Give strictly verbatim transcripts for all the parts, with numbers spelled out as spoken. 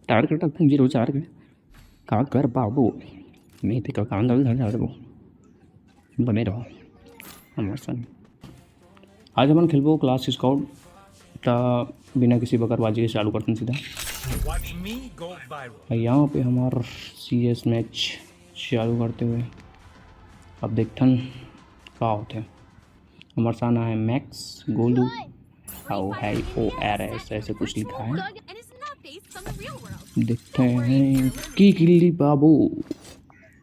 Target रखथन zero चार के, का कर पाबो? नहीं ते का कांदा धर जाबो। बने रहो हमर संग। आज हमन खेलबो क्लास स्काउट, त बिना किसी बकरबाजी के चालू करथन सीधा। Watch me go viral. अउ यहाँ पे हमार सीएस मैच चालू करते हुए अब देखथन का होथे। हमर सामने है मैक्स, गोलू, अउ है ओ आर एस, ऐसे कुछ लिखा है। देखते हैं की किल्ली पाबो।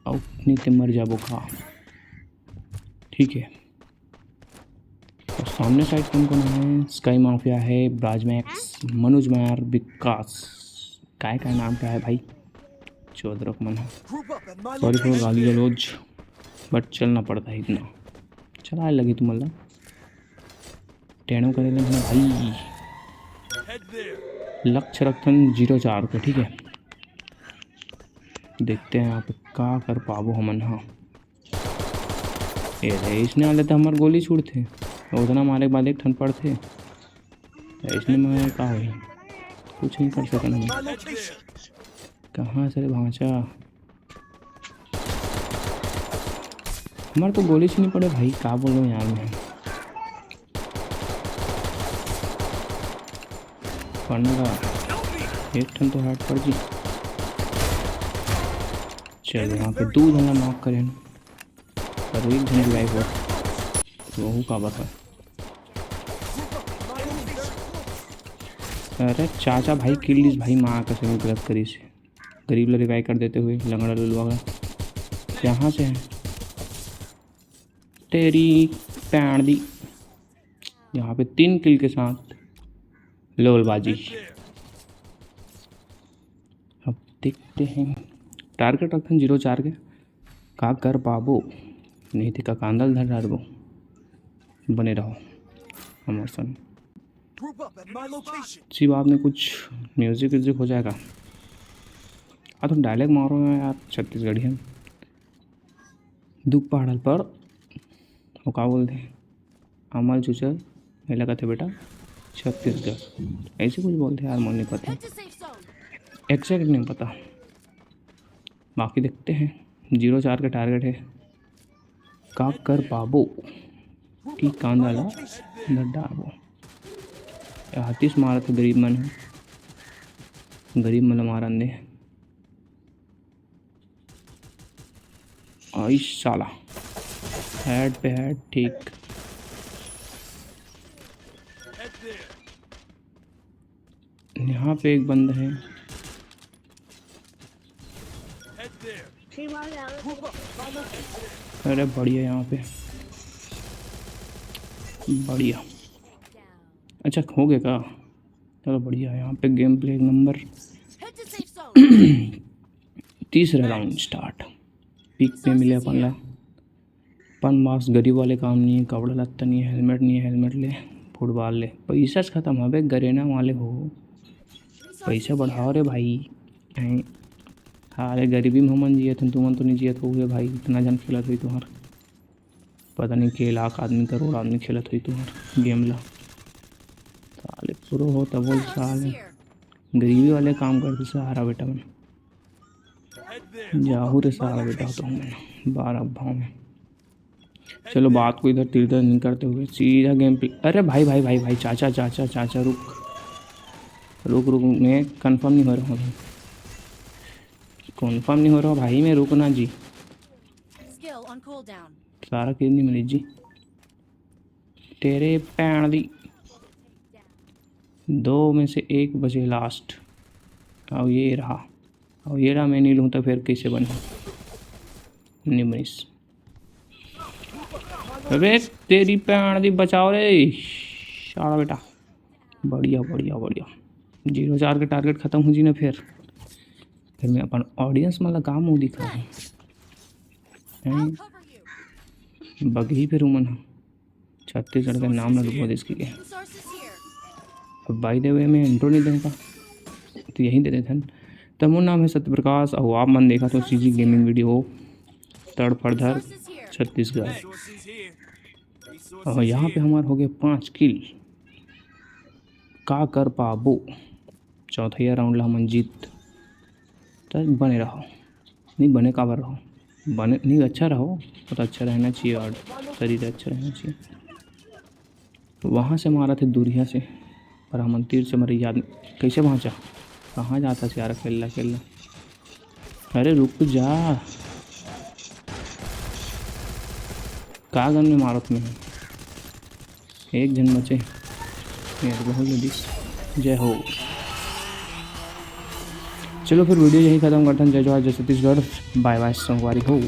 अउ नहीं ते मर जाबो का। ठीक है, और सामने साइड कौन कौन है? स्काई माफिया है, ब्राज मैक्स, मनोज मार, विकास। काय काय नाम का है भाई? चौधरक मन है। सॉरी फॉर गाली गलौज, बट चलना पड़ता है इतना। चलाए लगी तुम अल्लाह। टेढ़ो करे लगे भाई। लक्ष्य रखथन जीरो चार पे, ठीक है। देखते हैं यहाँ पे का कर पाबो हमन हा। ए रे, इसने आले तो हमार गोली छूटथे, उतना मारे के बाद एक ठन पड़थे। तो इसने मैं का होही, कुछ नहीं कर सकन हम। कहाँ से रे भांचा? हमार तो गोली से नहीं पड़े भाई, का बोलो यार मैं। पड़ने का एक ठन तो हेड पड़ जी। चल, यहाँ पे दो झन ला नॉक करे हैं, पर एक झन रिवाइव हो, वहू का बता। अरे चाचा भाई, किल दिस भाई, माँ कसम गलत करिस। गरीब ला रिवाइव कर देते हुए लंगड़ा लुलवा का। कहाँ से है? तेरी पैण दी। यहाँ पे तीन किल के साथ लोलबाजी। अब देखते हैं, टारगेट रखन जीरो चार के, का कर पाबो, नहीं तो का कांदल धर डारबो। बने रहो हमारे संग। Group up at my location. इसी बात में कुछ म्यूजिक व्यूजिक हो जाएगा। आ तो डायलॉग मारो ना यार, छत्तीसगढ़िया। दुख पहाड़ल पर वो का बोलते हैं, अमल चुचल, मेला कथे बेटा छत्तीसगढ़, ऐसे कुछ बोलते हैं यार, मन नहीं पता। Head to safe zone. Exact नहीं पता, बाकी देखते हैं। जीरो चार का टारगेट है, का कर पाबो कि कांदा ला न डारबो। ये हाथी से मारत हे गरीब मन ह, गरीब मन ला मारन दे। आई साला, हेड पे हेड, ठीक। यहाँ पे एक बंदा है। अरे बढ़िया, यहाँ पे बढ़िया। अच्छा, हो गया का? चलो बढ़िया, यहाँ पे गेम प्ले एक number. Head to safe zone. तीसरा राउंड स्टार्ट। पिक पे मिले अपन ला। अपन पास गरीब वाले काम नहीं है, कपड़ा लत्ता नहीं है, हेलमेट नहीं है, हेलमेट ले, फुटबॉल ले। पैसा से खत्म हवे गरेना वाले हो, पैसा बढ़ाओ रे भाई। हैं, हाले गरीबी में हमन जियत हन, तुमन तो नहीं जियत होगे भाई, इतना जन खेलत होई तुहार, पता नहीं के लाख आदमी, करोड़ आदमी खेलत होई तुहार गेम ला। साले प्रो हो तब बोल साले, गरीबी वाले काम करते सहारा बेटा मन। जाहू रे साला बेटा, तो मैं बारह भाव में। चलो, बात को इधर तिरधर नहीं करते हुए सीधा गेम प्ले। अरे भाई, भाई, भाई, भाई, चाचा, चाचा, चाचा, रुक, रुक, रुक, मैं कंफर्म नहीं हो रहा हूँ, कंफर्म नहीं हो रहा भाई, मैं रुकना जी। Skill on cooldown. सारा किल नहीं मिली जी। तेरे पैण दी। दो में से एक बचे लास्ट। अब ये रहा, अब ये रहा, मैं नहीं लूँ तो फिर कैसे बनी? नहीं बनीस। अबे तेरी पैण दी, बचाओ रे साला बेटा। बढ़िया, बढ़िया, बढ़िया। जीरो चार के टारगेट खत्म हो जी ना, फिर फिर मैं अपन ऑडियंस मन ला का मुंह दिखाऊं? हैं? बगही फिर उमन ह। छत्तीसगढ़ के नाम ला डुबो देश के। अब बाय द वे मैं इंट्रो नहीं देंगा, तो यहीं दे देथन। तो मोर नाम है सत्यप्रकाश, अउ आप मन देखत हो सीजी गेमिंग वीडियो तड़फड़धर छत्तीसगढ़। और यहाँ पे हमार हो गए पाँच किल। का कर पाबो? चौथैया राउंड ला हमन जीत त बने रहो। नहीं बने काबर रहो, बने नहीं, अच्छा रहो, पर अच्छा रहना चाहिए और शरीर अच्छा रहना चाहिए। तो वहाँ से मारा थे दूरिया से, पर हमन तीर से मरे याद नहीं। कैसे पहुँचा? कहाँ जाता से यार अकेला अकेला? अरे रुक जा, का गन में मारत में है? एक झन बचे। ये तो बहुत जल्दी। जय हो। चलो फिर वीडियो यहीं खत्म करथन। जय जोहार, जय छत्तीसगढ़, बाय बाय संगवारी हो।